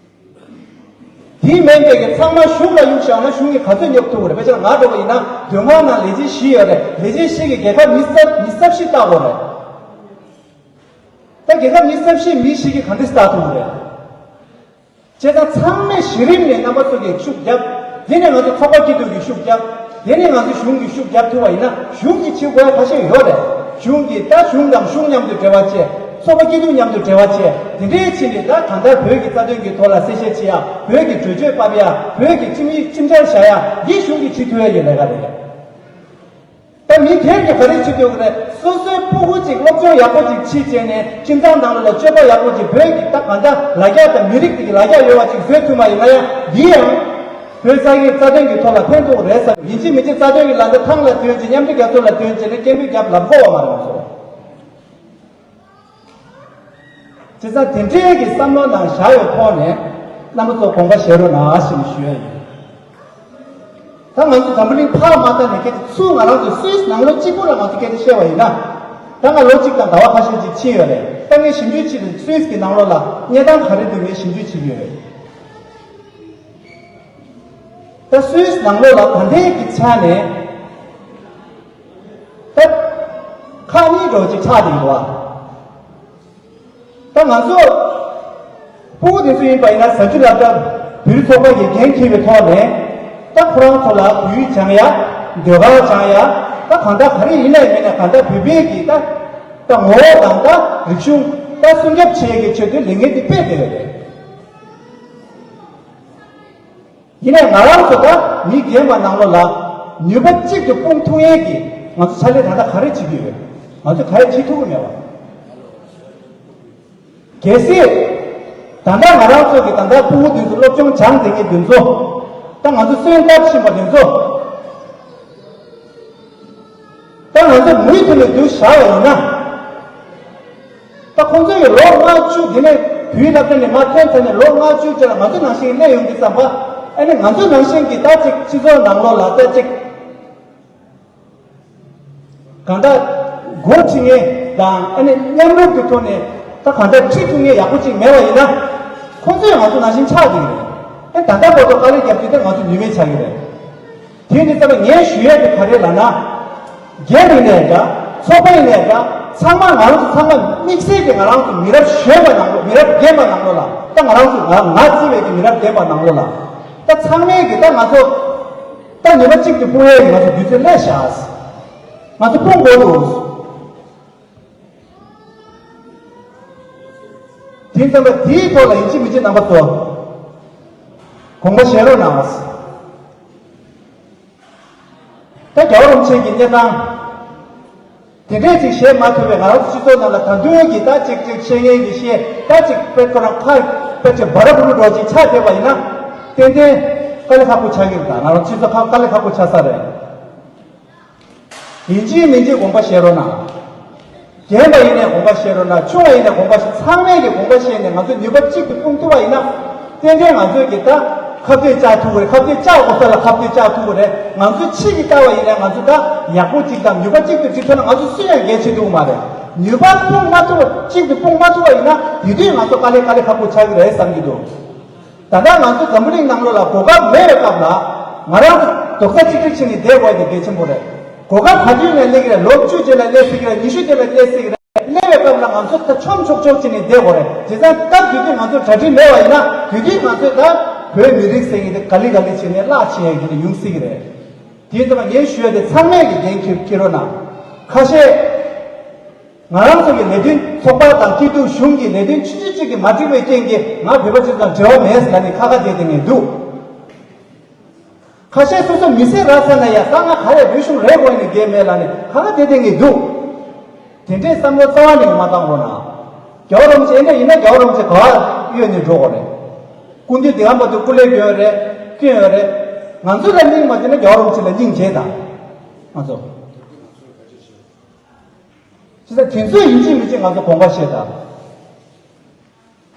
དེ་མིན་པའི་གི་ཚང་མ་གཞུང་ལ་གཡུག་བཞག་ན་གཞུང་གིས་ག་ཚོད་སྙོབ་ཐུབ་ཀྱི་རེད། དཔེ་ཆ་ལ་ང་འགྲོ་བ་ཡིན་ན་མདོ་སྔགས་ནང་ལས་བྱེད་བཞི་ཡོད་རེད། ལས་བྱེད་བཞི་གིས་རྒྱལ་ཁབ་མི་ས་མི་ས་བཞི་བལྟ་དགོས་རེད། ད་རྒྱལ་ཁབ་མི་ས་བཞི་མི་བཞི་གིས་ག་འདྲས་བལྟ་ཐུབ་ཀྱི་རེད། བྱས་ཙང་ཚང་མས་གཞི་རིམ་ནས་རྣམ་པ་ཚོ་གིས་ཤུགས་བརྒྱབ། དེ་ནས་ང་ཚོ་ཚོགས་པ་སྐྱིད་སྡུག་གིས་ཤུགས་བརྒྱབ། དེ་ནས་ང་ཚོ་གཞུང་གིས་ཤུགས་བརྒྱབ་ཐུབ་པ་ཡིན་ན། གཞུང་གིས་བྱེད་དགོས་ཡ་ཁ་ཤས་ཡོད་རེད། གཞུང་གིས་ད་གཞུང་དང་གཞུང་མཉམ་དུ་འབྲེལ་བ་བྱས། ཚོགས་པ་སྐྱིད་སྡུག་མཉམ་དུ་འབྲེལ་བ་བྱས། དེ་འདྲའི་ཕྱིན་ནས་ད་གང་ལྟར་བོད་ཀྱི་རྩ་དོན་གྱི་ཐོག་ལ་གསལ་བཤད་བྱེད་ཡ། བོད་ཀྱི་གྲོས་ཆོད་ཕབ་ཡ། བོད་ཀྱི་ཁྲིམས་ཡིག་ཁྲིམས་འཆར་བཞག་ཡ། འདི་གཞུང་གིས་བྱེད་ཐུབ་ཡ་ཡོད་ལས་ཀ་རེད། ད་མི་སྒེར་གྱིས་ག་རེ་བྱེད་ཐུབ་ཀྱི་རེད། སོ་སོའི་སྤུ་གུ་གཅིག་སློབ་སྦྱོང་ཡག་པོ་གཅིག་བྱེད་བྱས་ནས་ཁྱིམ་ཚང་ནང་ལོགས་ལ་སྤྱོད་པ་ཡག་པོ་གཅིག། བོད་ཀྱི་ད་གང་ལྟར་ལ་རྒྱ་དང་མི་རིགས་དེ་གི་ལ་རྒྱ་ཡོད་པ་གཅིག་བཟོས་ཐུབ་པ་ཡིན་ན་ཡང་། འདི་ཡང་བོད་ས་ཡི་རྩ་དོན་གྱི་ཐོག་ལ་ཕན་ཐོགས་རེད་བསམ། ཡིན་གཅིག་མིན་གཅིག་རྩ་དོན་གྱི་ལ་འདི་ཐང་ལ་ཐོན་བྱས། མཉམ་འབྲེལ་རྒྱལ་ཚོགས་ལ་ཐོན་བྱས་ནས་སྐད་འབོད་རྒྱབ་ལབ་དགོས་པ་མ་རེད་ང་ཚོ། བྱས་ཙང་དེ་འདྲའི་གི་བསམ་བློ་ནང་བཞག་ཡོད་ཐོག་ནས་རྣམ་པ་ཚོ་དགོངས་པ་བཞེས་རོགས་གནང་ཞེས་ཞུ་ཡ་ཡིན། ད་ང་ཚོ་འཛམ་བུ་གླིང་ཕར་མ་བལྟས་ནས་སྐད་ཆ་ཚུར་ང་རང་ཚོ་སུད་སི་ནང་ལོགས་གཅིག་པུ་ལ་ང་ཚོ་སྐད་ཆ་བཤད་པ་ཡིན་ན། ད་ང་ལོ་གཅིག་དང་ཟླ་བ་ཁ་ཤས་ཅིག་ཕྱིན་ཡོད་རེད། ད་ངས་ཞིབ་འཇུག་བྱས་ཏེ་སུད་སི་གི་ནང་ལོགས་ལ་གནས་སྟངས་ག་རེ་འདུག་ངས་ཞིབ་འཇུག་བྱེད་ཀྱི་ཡོད་རེད། ད་སུད་སི་ནང་ལོགས་ལ་ད་ལྟའི་གི་ཆ་ནས་ད་ཁག་གཉིས་འདྲ་བོ་ཅིག་ཆགས་བསྡད་ཡོད་རེད་བ། ད་ང་ཚོ་སྤུ་གུ་དེ་ཚོ་ཡིན་པ་ཡིན་ན། གཟའ་མཇུག་ལ་ད་བོད་རིགས་ཚོགས་པ་གིས་འགན་འཁྱེར་བའི་ཐོག་ནས། ད་ཁོ་རང་ཚོ་ལ་བོད་ཡིག་སྦྱང་ཡ། ཟློས་གར་སྦྱང་ཡ། ད་གང་ལྟར་ག་རེ་ཡིན་ན་ཡིན་ན། གང་ལྟར་བོད་པའི་གི་ད་ད་ངོ་བོ་དང་ད་རིག་གཞུང་ད་སྲུང་སྐྱོབ་བྱེད་ཡ་གི་ཆེད་དུ་ལས་འགན་དེ་སྤེལ་བསྡད་ཡོད་རེད། ཡིན་ནའི་ང་རང་ཚོ་ད་མི་རྒན་པ་ནང་ལོགས་ལ་ནུས་པ་གཅིག་ཏུ་སྤུངས་ཐུབ་ཡས་ཀྱི་ང་ཚོ་ཕྱག་ལས་ད་ལྟ་ག་རེ་བྱེད་ཀྱི་ཡོད། ང་ཚོས་ག་རེ་བྱེད་ཐུབ་ཀྱི་མེད་པ། གལ་སྲིད་ད་ལྟ་ང་རང་ཚོ་གི་ད་ལྟ་སྤུ་གུ་འདི་ཚོ་སློབ་སྦྱོང་སྦྱངས་བསྡད་མཁན་འདི་ཚོ། ད་ང་ཚོ་སོན་བཏབ་བཞིན་པ་འདི་ཚོ། ད་ང་ཚོ་མུ་མཐུད་ནས་འདུག་བཞག་པ་ཡིན་ན། ད་ཁོང་ཚོ་ཡི་ལོ་ལྔ་བཅུ་དེ་ནས་བོད་ཡིག་སློབ་གྲྭ་ནས་མར་ཐོན་ཚར་ནས་ལོ་ལྔ་བཅུ་ཅིག་ལ་ང་ཚོ་ནང་བཞིན་སླེབས་ཡོང་དུས་ཙམ་པ། ཨ་ནི་ང་ཚོ་ནང་བཞིན་གྱི་ད་ཅིག་སྤྱི་ཚོགས་ནང་ལོགས་ལ་ད་ཅིག་གང་ལྟར་འགོ་ཁྲིད་མཁན་དང་། ཨ་ནི་མཉམ་རུབ་ཀྱི་ཐོག་ནས་ད་གང་ལྟར་ཁྲིད་ཐུབ་མཁན་ཡག་པོ་ཅིག་མེད་པ་ཡིན་ན། ཁོང་ཚོ་ཡང་ང་ཚོ་ནང་བཞིན་ཆགས་ཀྱི་རེད། ཨ་ད་ལྟ་བར་དུ་དཀའ་ལས་བརྒྱབ་དུས་ད་ང་ཚོ་ནུས་མེད་ཆགས་ཀྱི་རེད། དེ་ནི་ད་ལྟ་ངས་ཞུ་ཡས་དེ་ག་རེ་ལབ་ན། སྒེར་ཡིན་ནའི་འདྲ། ཚོགས་པ་ཡིན་ནའི་འདྲ། ཚང་མ་ང་རང་ཚོ་ཚང་མ་དམིགས་བསལ་གྱི་ང་རང་ཚོ་མི་རབས་གཞོན་པ་ནང་ལོགས། མི་རབས་རྒན་པ་ནང་ལོགས་ལ། ད་ང་རང་ཚོ་ང་ང་བརྩི་བའི་གི་མི་རབས་རྒན་པ་ནང་ལོགས་ལ། ད་ཚང་མས་གི་ད་ང་ཚོ་ད་ནུས་པ་གཅིག་ཏུ་སྤུངས་ཡས་ང་ཚོ་དུས་ཚོད་སླེབས་ཤག། ང་ཚོ་སྤུངས་དགོས་འདུག། དེ་ཙམ་པ་དེའི་ཐོག་ལ་ཡིན་གཅིག་མིན་གཅིག་རྣམ་པ་ཚོ་དགོངས་པ་བཞེས་རོགས་གནང་། ད་རྒྱལ་བ་རིན་པོ་ཆེ་གི་གནས་སྟངས་དེ་འདྲས་ཅིག་བཞེས་མ་ཐུབ་པའི་ང་རང་ཚོ་སྤྱི་ཚོགས་ནང་ལ་ད་དུང་གི་ད་ཅིག་ཅིག་བཤད་མཁན་གྱི་བཤད། ད་ཅིག་དཔེ་ཁོ་རང་ཁ་དཔེ་ཅིག་འབར་བུ་རུ་འགྲོ་ཅིག་ཆགས་བསྡད་པ་ཡིན་ན། ཏན་ཏན་དཀའ་ལས་ཁག་པོ་ཆགས་ཀྱི་རེད། ད་ང་རང་སྤྱི་ཚོགས་ཁག་དཀའ་ལས་ཁག་པོ་ཆགས་ས་རེད། ཡིན་གཅིག་མིན་གཅིག་དགོངས་པ་བཞེས་རོགས་གནང་། རྒན་པ་ཡིན་ནའི་དགོངས་པ་བཞེས་རོགས་གནང་། ཆུང་བ་ཡིན་ནའི་དགོངས་པ་བཞེས། ཚང་མས་ཀྱི་དགོངས་པ་བཞེས་ནས་ང་ཚོ་ནུས་པ་གཅིག་ཏུ་སྤུངས་ཐུབ་པ་ཡིན་ན། ཏན་ཏན་ང་ཚོས་ཀྱི་ད་ཁ་གཏད་བཅག་ཐུབ་ཀྱི་རེད། ཁ་གཏད་བཅག་དགོས་ས་ལ་ཁ་གཏད་བཅག་ཐུབ་ཀྱི་རེད། ང་ཚོས་ཕྱི་གི་ལྟ་བ་ཡིན་ནའི་ང་ཚོ་ད་ཡག་པོ་གཅིག་དང་ནུས་པ་གཅིག་ཏུ་སྒྲིལ་ཐུབ་ན་ང་ཚོ་སུ་ཡང་འགན་འཁྱེར་ཐུབ་ཀྱི་མ་རེད། ནུས་པ་སྤུངས་མ་ཐུབ་པ། གཅིག་ཏུ་སྤུངས་མ་ཐུབ་པ་ཡིན་ན་དེ་དུས་ང་ཚོ་དཀའ་ལས་དཀའ་ལས་ཁག་པོ་ཆགས་ཀྱི་རེད་བསམ་གྱི་འདུག། ད་ལྟ་ང་ཚོ་འཛམ་བུ་གླིང་ནང་ལོགས་ལ་གོ་སྐབས་མེད་པའི་སྐབས་ལ། ང་རང་ཚོ་རྡོག་རྩ་གཅིག་སྒྲིལ་བྱས་ནས་བསྡད་དགོས་དེ་གལ་ཆེན་པོ་རེད། གོ་སྐབས་ག་དུས་ནས་སླེབས་ཀྱི་རེད། ལོ་བཅུ་རྗེས་ལ་སླེབས་སྲིད་ཀྱི་རེད། ཉི་ཤུ་རྗེས་ལ་སླེབས་སྲིད་ཀྱི་རེད། སླེབས་པའི་སྐབས་ལ་ང་ཚོ་ད་ཆོམ་ཆོག་ཆོག་བྱས་ནས་བསྡད་དགོས་རེད། བྱས་ཙང་སྐབས་དེ་དུས་ང་ཚོ་གྲ་སྒྲིག་མེད་པ་ཡིན་ན། དེ་དུས་ང་ཚོས་ད་བོད་མི་རིགས་ཟེར་མཁན་དེ་ག་ལེ་ག་ལེ་བྱས་ནས་བརླག་ཕྱིན་ཡག་གི་དེ་ཡོང་སྲིད་ཀྱི་རེད། དེ་ཙམ་ངས་ཞུ་ཡ་དེ་ཚང་མས་ཀྱི་འགན་འཁྱེར་འཁྱེར་རོགས་གནང་། ཁ་ཤས། ང་རང་ཚོ་གི་ལས་དོན། ཚོགས་པ་དང་སྐྱིད་སྡུག་གཞུང་གི་ལས་དོན་ཆུང་ཆུང་གཅིག་གིས་མ་འགྲིག་པའི་རྐྱེན་གྱིས་ང་བོད་པ་སྤྱི་ཚོགས་དང་འབྲེལ་བ་མེད་ཟེར་ལབ་ནས་ཁ་ཁ་བརྡས་བསྡད་མཁན་འདུག། ཁ་ཤས་སོ་སོ་མི་སེར་རག་ཚར་ན་ཡང་ད་ང་ག་རེ་བོད་གཞུང་རེད་དགོས་ནས་འགན་མེད་ལབ་ནས་ཁ་ཁ་བརྡས་བསྡད་མཁན་འདུག། དེ་འདྲའི་བསམ་བློ་རྩ་བ་ནས་མ་བཏང་རོགས་གནང་། རྒྱལ་བ་རིན་པོ་ཆེ་འདྲ་ཡིན་ན་རྒྱལ་བ་རིན་པོ་ཆེ་ག་པར་གཡོལ་ནས་འགྲོ་དགོས་རེད། སྐུ་མདུན་འདི་ག་མ་ཐུག་སྐུ་ལས་བསྐྱོན་རེད། བསྐྱོན་ཡོད་རེད། ང་ཚོ་ལ་སྙིང་མ་བརྩེ་ན་རྒྱལ་བ་རིན་པོ་ཆེ་ལ་སྙིང་རྗེ་དང་། ང་ཚོ། བྱས་ཙང་དེ་ཚོས་ཡིན་གཅིག་མིན་གཅིག་ང་ཚོ་དགོངས་པ་བཞེས་དང་།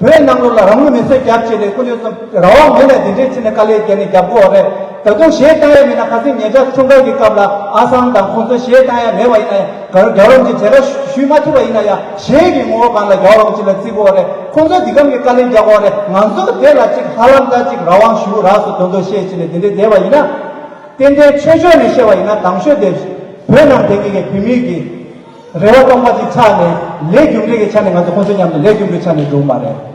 བོད་ནང་ལོགས་ལ་རང་ལུས་མེ་མཆོད་བརྒྱབ་བྱས་ནས་སྐུ་མདུན་གསུམ་རང་དབང་མེད་ན་དེ་འདྲའི་ཕྱིན་ནས་དཀའ་ལས་བརྒྱབ་ནས་རྒྱབ་དགོས་རེད། ད་དུང་གཞས་བཏང་ཡ་མེད་ན། ཁ་སང་ཉེ་ཆར་འཁྲུངས་སྐར་གྱི་སྐབས་ལ་ཨ་སང་དང་ཁོང་ཚོ་གཞས་བཏང་ཡ་མེད་པ་ཡིན་ན་ཡང་། རྒྱལ་བ་རིན་པོ་ཆེ་མཇལ་ཁ་ཞུ་མ་ཐུབ་པ་ཡིན་ན་ཡང་། གཞས་ཀྱི་ངོ་བོ་སྒང་ལ་རྒྱལ་བ་རིན་པོ་ཆེ་ལ་བརྩི་དགོས་རེད། ཁོང་ཚོ་འདི་གམ་གྱི་བཀའ་ལན་རྒྱག་དགོས་རེད། ང་ཚོ་དེ་ལ་ཅིག་ཧ་ལམ་ད་ཅིག་རང་དབང་ཞུ་རག་སོང་དོན་དུ་བཤད་བྱས་ནས་དེ་འདྲའི་བསྡད་པ་ཡིན་ན། ཏན་ཏན་ཆོས་ཕྱོགས་ནས་བཤད་པ་ཡིན་ན། དང་ཤོས་དེ་བོད་ནང་བསྡད་མཁན་གྱི་བོད་མི་གི་རེ་བ་སྟོང་པ་ཅིག་ཆགས་ནས། ལས་རྒྱུ་འབྲས་ཀྱི་ཆ་ནས་ང་ཚོ་ཁོང་ཚོ་མཉམ་དུ་ལས་རྒྱུ་འབྲས་ཆ་ནས་འགྲོ་གི་མ་རེད།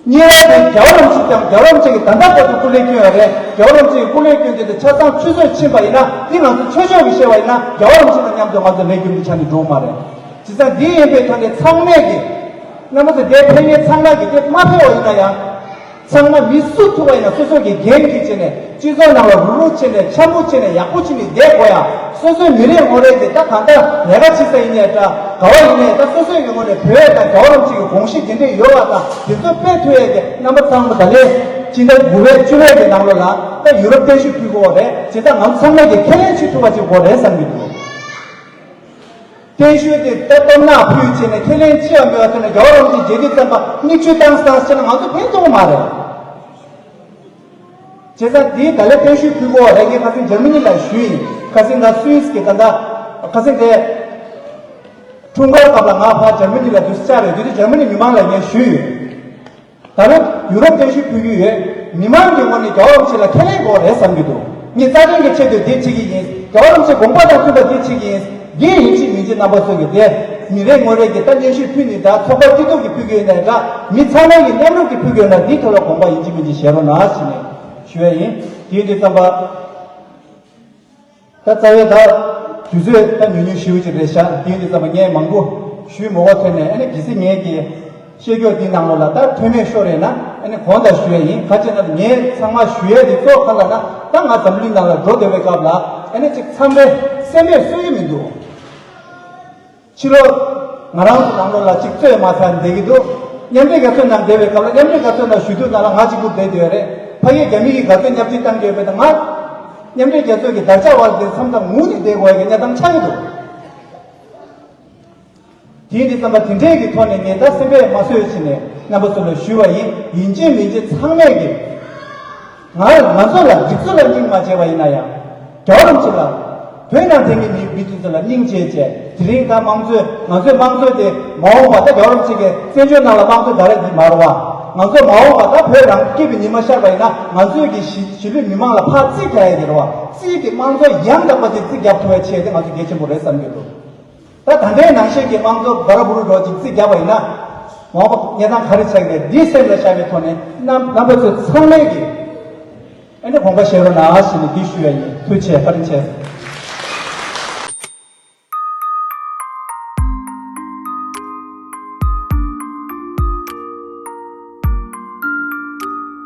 གཉིས་པ་དེ་རྒྱལ་བ་རིན་པོ་ཆེ་ཀྱང་། རྒྱལ་བ་རིན་པོ་ཆེ་གིས་ད་ལྟ་བར་དུ་སྐུ་ལས་བསྐྱོན་ཡོད་རེད། རྒྱལ་བ་རིན་པོ་ཆེ་གིས་སྐུ་ལས་བསྐྱོན་དུས་དེ་ཆ་ཚང་ཆུད་ཟོས་ཕྱིན་པ་ཡིན་ན། འདི་ང་ཚོ་ཆོས་ཕྱོགས་ཀྱིས་བཤད་པ་ཡིན་ན། རྒྱལ་བ་རིན་པོ་ཆེ་དང་མཉམ་དུ་ང་ཚོ་ལས་རྒྱུ་འབྲས་ཆ་ནས་འགྲོ་གི་མ་རེད། བྱས་ཙང་འདི་ཡིན་པའི་ཐོག་ནས་ཚང་མས་ཀྱི། རྣམ་པ་ཚོ་འདིར་ཕེབས་མཁན་ཚང་མ་གིས། དེ་མ་ཕེབས་པ་ཡིན་ན་ཡང་། ཚང་མ་མི་སུ་ཐུག་པ་ཡིན་ན་སོ་སོ་གི་འགན་འཁྱེར་བྱས་ནས། སྤྱི་ཚོགས་ནང་ལ་རུག་རུག་བྱས་ནས། འཆམ་པོ་བྱས་ནས། ཡག་པོ་བྱས་ནས་བསྡད་དགོས་ཡ། སོ་སོའི་མི་རེ་ངོ་རེ་གི་ད་གང་ལྟར་ལས་ཀ་བྱེད་ས་ཡིན་ནའི་འདྲ། ག་བ་ཡིན་ནའི་ད་སོ་སོའི་གི་ངོས་ནས་བོད་དང་རྒྱལ་བ་རིན་པོ་ཆེ་གི་དགོངས་གཞི་དེ་འདྲས་ཡོད་པ་དང་། དེ་ཚོ་སྤེལ་ཐུབ་ཡས་ཀྱི་རྣམ་པ་ཚང་མ། ད་ལན་སྤྱི་ཟླ་དགུ་པའི་བཅུ་པའི་གི་ནང་ལོགས་ལ་ད་ཡུ་རོབ་རྟེན་གཞི་ཕུལ་དགོས་རེད། བྱས་ཙང་ང་ཚོ་ཚང་མས་ཀྱི་ཁས་ལེན་བྱེད་ཐུབ་པ་ཅིག་དགོས་རེད་བསམ་གྱི་འདུག་རྟེན་གཞི་དེ་ད་སྟོབས་ནག་ཕུལ་བྱས་ནས་ཁས་ལེན་བྱས་པ་མེད་པ་ཐོག་ནས། རྒྱལ་བ་རིན་པོ་ཆེ་མཇལ་དུས་ཙམ་པ་མིག་ཆུ་བཏང་བཏང་བྱས་ན་ང་ཚོ་ཕན་ཐོགས་མ་རེད། བྱས་ཙང་འདིའི་ད་ལན་རྟེན་གཞི་ཕུལ་དགོས་རེད། ངས་ཁ་སང་འཇར་མ་ནི་ལ་ཞུས་ཡིན། ཁ་སང་ད་སུད་སི་གི་ད་ལྟ་ཁ་སང་དེ་འཁྲུངས་སྐར་སྐབས་ལ་ང་ཕར་འཇར་མ་ནི་ལ་དུས་བཅར་རེད། དུས་དེ་འཇར་མ་ནི་མི་མང་ལ་ངས་ཞུས་ཡོད། ད་ལན་ཡུ་རོབ་རྟེན་གཞི་ཕུལ་གྱི་ཡོད། མི་མང་གི་ངོས་ནས་རྒྱལ་བ་རིན་པོ་ཆེ་ལ་ཁས་ལེན་དགོས་རེད་བསམ་གྱི་འདུག་ངས་རྩ་དོན་གྱི་ཆེད་དུ་འདི་བྱེད་ཀྱི་ཡིན། རྒྱལ་བ་རིན་པོ་ཆེ་དགོངས་པ་དང་མཐུན་པ་འདི་བྱེད་ཀྱི་ཡིན། འདི་ཡིན་གཅིག་མིན་གཅིག་རྣམ་པ་ཚོ་གི་དེ་མི་རེ་ངོ་རེ་གི་ད་སྙན་ཞུ་ཕུལ་ནི་འདྲ། ཚོགས་པ་སྐྱིད་སྡུག་གི་ཕུལ་གྱི་ཡོད་ནའི་འདྲ། མི་ཚང་མ་གི་མཉམ་རུབ་ཀྱི་ཕུལ་གྱི་ཡོད་ན། འདིའི་ཐོག་ལ་དགོངས་པ་ཡིན་གཅིག་མིན་གཅིག་བཞེས་རོགས་གནང་ཞེས་ནས་ཞུ་ཡ་ཡིན། དེ་ཡིན་དུས་ཙམ་པ། ད་རྩ་བའི་ད་དུས་ཚོད་ད་ཉུང་ཉུང་ཞེ་པོ་ཅིག་རེད་ཤག་དེ་ཡིན་དུས་ཙམ་པ་ངས་མང་པོ་ཞུས་མ་དགོས་ཐོག་ནས། ཨ་ནི་གལ་སྲིད་ངས་ཀྱི་བཤད་རྒྱུ་འདི་ནང་ལོགས་ལ་ད་མཐུན་མེད་ཤོར་རེད་ན། ཨ་ནི་དགོངས་དག་ཞུ་ཡ་ཡིན། ག་ཅི་ན་ངས་ཚང་མ་ཞུ་ཡ་དེ་གཙོ་བོ་ག་ལ་ན། ད་ང་འཛམ་གླིང་ནང་ལ་འགྲོ་བསྡད་པའི་སྐབས་ལ། ཨ་ནི་ཅིག་མཚམས་རེ་སེམས་པས་བཟོད་ཀྱི་མི་འདུག་ཕྱི་ལོགས་ང་རང་ཚོ་ནང་ལོགས་ལ་ཅིག་རྩོད་མ་ཚར་བསྡད་ཀྱི་འདུག་མཉམ་འབྲེལ་རྒྱལ་ཚོགས་ནང་བསྡད་པའི་སྐབས་ལ། མཉམ་འབྲེལ་རྒྱལ་ཚོགས་ནང་ཞུ་དུས་ནང་ལ་ང་གཅིག་པུ་བསྡད་བསྡད་ཡོད་རེད། ཕ་གིའི་རྒྱ་མི་གིས་ག་ཚོད་བརྙས་བཅོས་བཏང་གི་ཡོད་མེད་དང་། ང་མཉམ་འབྲེལ་རྒྱལ་ཚོགས་ཀྱི་དར་ཆ་བར་དེ་མཚམས་མཚམས་ངུས་ནས་བསྡད་དགོས་ཡ་གི་གནས་སྟངས་ཆགས་ཀྱི་འདུག་དེ་ཡིན་དུས་ཙམ་པ་དེ་འདྲའི་གི་ཐོག་ནས་ངས་ད་སེམས་པས་མ་བཟོད་བྱས་ནས་རྣམ་པ་ཚོ་ལ་ཞུས་པ་ཡིན། ཡིན་གཅིག་མིན་གཅིག་ཚང་མས་ཀྱི་ང་ང་ཚོ་ལ་སྒྲིག་འཛུགས་ལ་སྙིང་མ་རྗེ་བ་ཡིན་ན་ཡང་། རྒྱལ་བ་རིན་པོ་ཆེ་ལ། བོད་ནང་བསྡད་མཁན་མི་མི་དེ་ཚོ་ལ་སྙིང་རྗེ་བྱས། དེ་རིང་ད་དམངས་གཙོའི། ང་ཚོའི་དམངས་གཙོ་དེ་མ་འོངས་པ་ད་རྒྱལ་བ་རིན་པོ་ཆེ་གི་བཙན་བྱོལ་ནང་ལ་དམངས་གཙོ་ད་རེས་འདི་མ་རེད་བ། ང་ཚོ་མ་འོངས་པ་ད་བོད་རང་སྐྱིད་པའི་ཉི་མ་ཤར་བ་ཡིན་ན། ང་ཚོའི་གི་གཞིས་གཞིས་ལུས་མི་མང་ལ་ཕར་རྩིས་རྒྱག་ཡ་དེ་རེད་བ། རྩིས་ཀྱི་དམངས་གཙོ་ཡང་དག་པ་དེ་རྩིས་རྒྱག་ཐུབ་པའི་ཆེད་དེ་ང་ཚོ་གལ་ཆེན་པོ་རེད་བསམ་གྱི་འདུག་ད་ད་ལྟའི་ནང་བཞིན་གྱི་དམངས་གཙོ་དར་བུར་འགྲོ་ཅིག་རྩིས་རྒྱག་པ་ཡིན་ན། མ་འོངས་པ་གནས་སྟངས་ག་རེ་ཆགས་ཀྱི་རེད། འདི་སེམས་ལ་བཞག་པའི་ཐོག་ནས་རྣམ་རྣམ་པ་ཚོ་ཚང་མས་ཀྱི་ཨ་ནི་དགོངས་པ་བཞེས་རོགས་གནང་ཞེས་ནས་འདི་ཞུ་ཡ་ཡིན། ཐུགས་རྗེ་ཆེ། བཀའ་དྲིན་ཆེ།